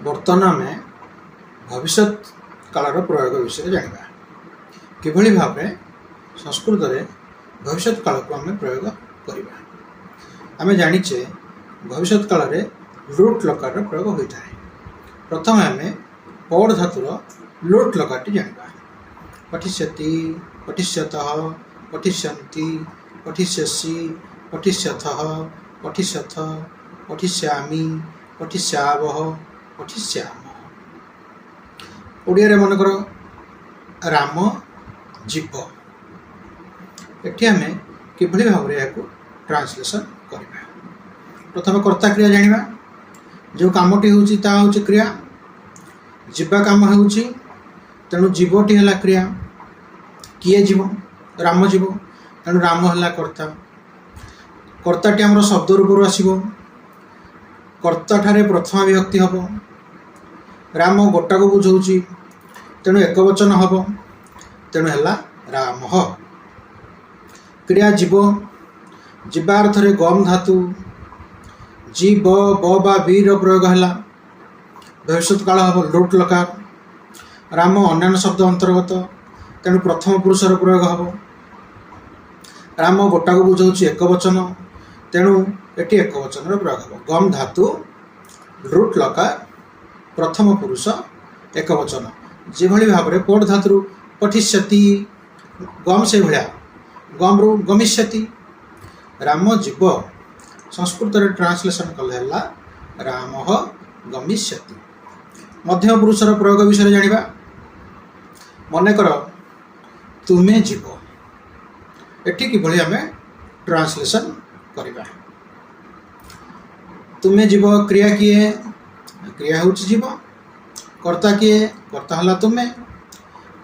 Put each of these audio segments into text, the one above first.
ବର୍ତ୍ତମାନ ଆମେ ଭବିଷ୍ୟତ କାଳର ପ୍ରୟୋଗ ବିଷୟରେ ଜାଣିବା। କିଭଳି ଭାବେ ସଂସ୍କୃତରେ ଭବିଷ୍ୟତ କାଳକୁ ଆମେ ପ୍ରୟୋଗ କରିବା। ଆମେ ଜାଣିଛେ, ଭବିଷ୍ୟତ କାଳରେ ଲୁଟ୍ ଲକାରର ପ୍ରୟୋଗ ହୋଇଥାଏ। ପ୍ରଥମେ ଆମେ ପଢ଼ ଧାତୁର ଲୁଟ୍ ଲକାରଟି ଜାଣିବା। ପଠିଷ୍ୟତି, ପଠିଷ୍ୟତଃ, ପଠିଷ୍ୟନ୍ତି, ପଠିଷ୍ୟସି, ପଠିଷ୍ୟଥଃ, ପଠିଷ୍ୟଥ, ପଠିଷ୍ୟାମି, ପଠିଷ୍ୟାବଃ, ପଠିଷ୍ୟାମଃ। ଓଡ଼ିଆରେ ମନେକର ରାମ ଯିବ। ଏଠି ଆମେ କିଭଳି ଭାବରେ ଏହାକୁ ଟ୍ରାନ୍ସଲେସନ୍ କରିବା? ପ୍ରଥମେ କର୍ତ୍ତା କ୍ରିୟା ଜାଣିବା। ଯେଉଁ କାମଟି ହେଉଛି, ତାହା ହେଉଛି କ୍ରିୟା। ଯିବା କାମ ହେଉଛି, ତେଣୁ ଯିବଟି ହେଲା କ୍ରିୟା। କିଏ ଯିବ? ରାମ ଯିବ। ତେଣୁ ରାମ ହେଲା କର୍ତ୍ତା। କର୍ତ୍ତାଟି ଆମର ଶବ୍ଦ ରୂପରୁ ଆସିବ। କର୍ତ୍ତାଠାରେ ପ୍ରଥମା ବିଭକ୍ତି ହେବ। ରାମ ଗୋଟାକୁ ବୁଝଉଛି, ତେଣୁ ଏକ ବଚନ ହେବ। ତେଣୁ ହେଲା ରାମ। କ୍ରିୟା ଯିବ। ଯିବା ଅର୍ଥରେ ଗମ୍ ଧାତୁ, ଜୀ, ବ, ବ ବା ବିର ପ୍ରୟୋଗ ହେଲା। ଭବିଷ୍ୟତ କାଳ ହେବ, ଲୁଟ୍ ଲକାର। ରାମ ଅନ୍ୟାନ୍ୟ ଶବ୍ଦ ଅନ୍ତର୍ଗତ, ତେଣୁ ପ୍ରଥମ ପୁରୁଷର ପ୍ରୟୋଗ ହେବ। ରାମ ଗୋଟାକୁ ବୁଝାଉଛି, ଏକ ବଚନ, ତେଣୁ ଏଠି ଏକ ବଚନର ପ୍ରୟୋଗ ହେବ। ଗମ୍ ଧାତୁ, ଲୁଟ୍ ଲକାର, ପ୍ରଥମ ପୁରୁଷ ଏକ ବଚନ। ଯେଭଳି ଭାବରେ ପଠ୍ ଧାତୁରୁ ପଠିଷ୍ୟତି, ଗମ୍ ସେଇଭଳିଆ ଗମ୍ରୁ ଗମିଷ୍ୟତି। ରାମ ଯିବ ସଂସ୍କୃତରେ ଟ୍ରାନ୍ସଲେସନ୍ କଲେ ହେଲା ରାମ ଗମିଷ୍ୟତି। ମଧ୍ୟମ ପୁରୁଷର ପ୍ରୟୋଗ ବିଷୟରେ ଜାଣିବା। ମନେକର ତୁମେ ଯିବ। ଏଠି କିଭଳି ଆମେ ଟ୍ରାନ୍ସଲେସନ୍ କରିବା? ତୁମେ ଯିବ, କ୍ରିୟା କିଏ? କ୍ରିୟା ହେଉଛି ଯିବ। କର୍ତ୍ତା କିଏ? କର୍ତ୍ତା ହେଲା ତୁମେ।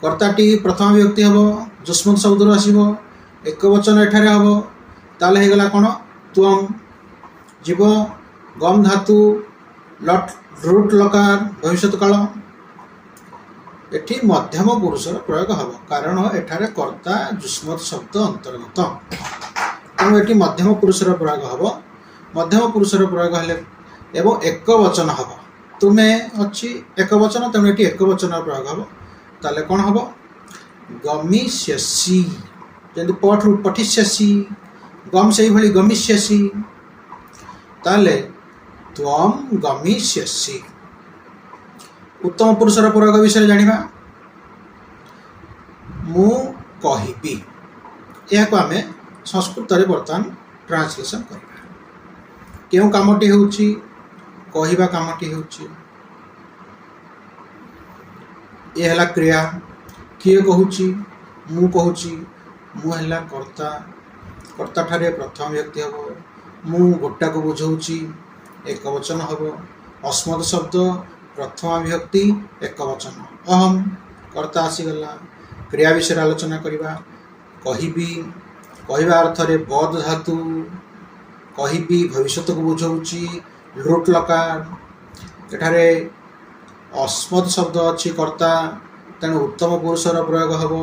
କର୍ତ୍ତାଟି ପ୍ରଥମ ବିଭକ୍ତି ହେବ, ଯୁଷ୍ମତ୍ ଶବ୍ଦରୁ ଆସିବ, ଏକ ବଚନ ଏଠାରେ ହେବ। ତାହେଲେ ହେଇଗଲା କ'ଣ? ତ୍ୱମ୍। ଯିବ, ଗମ୍ ଧାତୁ, ଲଟ୍ ରୁଟ୍ ଲକାର, ଭବିଷ୍ୟତ କାଳ। ଏଠି ମଧ୍ୟମ ପୁରୁଷର ପ୍ରୟୋଗ ହେବ, କାରଣ ଏଠାରେ କର୍ତ୍ତା ଯୁଷ୍ମତ୍ ଶବ୍ଦ ଅନ୍ତର୍ଗତ। ତେଣୁ ଏଠି ମଧ୍ୟମ ପୁରୁଷର ପ୍ରୟୋଗ ହେବ। ମଧ୍ୟମ ପୁରୁଷର ପ୍ରୟୋଗ ହେଲେ ଏବଂ ଏକ ବଚନ ହେବ। ତୁମେ ଅଛି, ଏକ ବଚନ, ତେଣୁ ଏଠି ଏକ ବଚନର ପ୍ରୟୋଗ ହେବ। ତାହେଲେ କ'ଣ ହେବ? ଗମିଷ୍ୟସି। ଯେମିତି ପଠରୁ ପଠିଷ୍ୟସି, ଗମ୍ ସେଇଭଳି ଗମିଷ୍ୟସି। ତାହେଲେ ତ୍ୱମ୍ ଗମିଷ୍ୟସି। ଉତ୍ତମ ପୁରୁଷର ପ୍ରୟୋଗ ବିଷୟରେ ଜାଣିବା। ମୁଁ କହିବି। ଏହାକୁ ଆମେ ସଂସ୍କୃତରେ ବର୍ତ୍ତମାନ ଟ୍ରାନ୍ସଲେସନ୍ କରିବା। କେଉଁ କାମଟି ହେଉଛି? କହିବା କାମଟି ହେଉଛି। ଏ ହେଲା କ୍ରିୟା। କିଏ କହୁଛି? ମୁଁ କହୁଛି। ମୁଁ ହେଲା କର୍ତ୍ତା। କର୍ତ୍ତାଠାରେ ପ୍ରଥମ ବିଭକ୍ତି ହେବ। ମୁଁ ଗୋଟାକୁ ବୁଝଉଛି, ଏକ ବଚନ ହେବ। ଅସ୍ମଦ ଶବ୍ଦ, ପ୍ରଥମ ବିଭକ୍ତି, ଏକ ବଚନ, ଅହମ୍ କର୍ତ୍ତା ଆସିଗଲା। କ୍ରିୟା ବିଷୟରେ ଆଲୋଚନା କରିବା। କହିବି, କହିବା ଅର୍ଥରେ ବଦ ଧାତୁ। କହିବି ଭବିଷ୍ୟତକୁ ବୁଝଉଛି, ଲୁଟ୍ ଲକାର। ଏଠାରେ ଅସ୍ମଦ ଶବ୍ଦ ଅଛି କର୍ତ୍ତା, ତେଣୁ ଉତ୍ତମ ପୁରୁଷର ପ୍ରୟୋଗ ହେବ।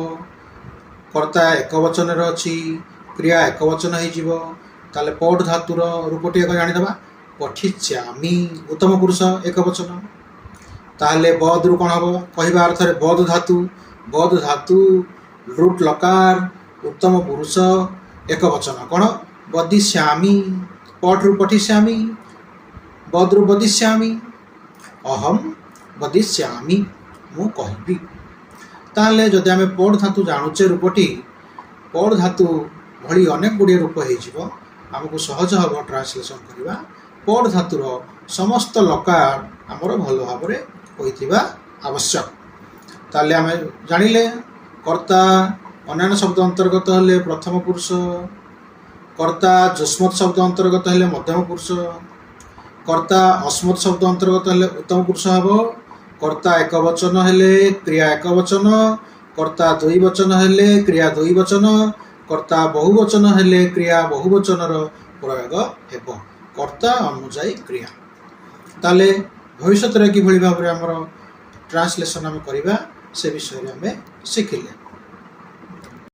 କର୍ତ୍ତା ଏକ ବଚନରେ ଅଛି, କ୍ରିୟା ଏକ ବଚନ ହେଇଯିବ। ତାହେଲେ ପଠ୍ ଧାତୁର ରୂପଟି ଏକ ଜାଣିଦେବା, ପଠିଷ୍ୟାମି, ଉତ୍ତମ ପୁରୁଷ ଏକ ବଚନ। ତାହେଲେ ବଦରୁ କ'ଣ ହେବ? କହିବା ଅର୍ଥରେ ବଦ ଧାତୁ। ବଦ ଧାତୁ, ରୁଟ୍ ଲକାର, ଉତ୍ତମ ପୁରୁଷ ଏକ ବଚନ, କ'ଣ? ବଦିଷ୍ୟାମି। ପଠରୁ ପଠିଷ୍ୟାମି, ବଦରୁ ବଦିଷ୍ୟାମି। ଅହମ୍ ବଦିଷ୍ୟାମି, ମୁଁ କହିବି। ତାହେଲେ ଯଦି ଆମେ ପଢ଼ ଧାତୁ ଜାଣୁଛେ ରୂପଟି, ପଢ଼ ଧାତୁ ଭଳି ଅନେକ ଗୁଡ଼ିଏ ରୂପ ହେଇଯିବ, ଆମକୁ ସହଜ ହେବ ଟ୍ରାନ୍ସଲେସନ୍ କରିବା। ପଢ଼ ଧାତୁର ସମସ୍ତ ଲକାର ଆମର ଭଲ ଭାବରେ ହୋଇଥିବା ଆବଶ୍ୟକ। ତାହେଲେ ଆମେ ଜାଣିଲେ, କର୍ତ୍ତା ଅନ୍ୟାନ୍ୟ ଶବ୍ଦ ଅନ୍ତର୍ଗତ ହେଲେ ପ୍ରଥମ ପୁରୁଷ, କର୍ତ୍ତା ଯୁଷ୍ମତ୍ ଶବ୍ଦ ଅନ୍ତର୍ଗତ ହେଲେ ମଧ୍ୟମ ପୁରୁଷ, କର୍ତ୍ତା ଅସ୍ମତ୍ ଶବ୍ଦ ଅନ୍ତର୍ଗତ ହେଲେ ଉତ୍ତମ ପୁରୁଷ ହେବ, କର୍ତ୍ତା ଏକ ବଚନ ହେଲେ କ୍ରିୟା ଏକ ବଚନ, କର୍ତ୍ତା ଦୁଇ ବଚନ ହେଲେ କ୍ରିୟା ଦୁଇ ବଚନ, କର୍ତ୍ତା ବହୁ ବଚନ ହେଲେ କ୍ରିୟା ବହୁ ବଚନର ପ୍ରୟୋଗ ହେବ। କର୍ତ୍ତା ଅନୁଯାୟୀ କ୍ରିୟା। ତାହେଲେ ଭବିଷ୍ୟତରେ କିଭଳି ଭାବରେ ଆମର ଟ୍ରାନ୍ସଲେସନ୍ ଆମେ କରିବା, ସେ ବିଷୟରେ ଆମେ ଶିଖିଲେ।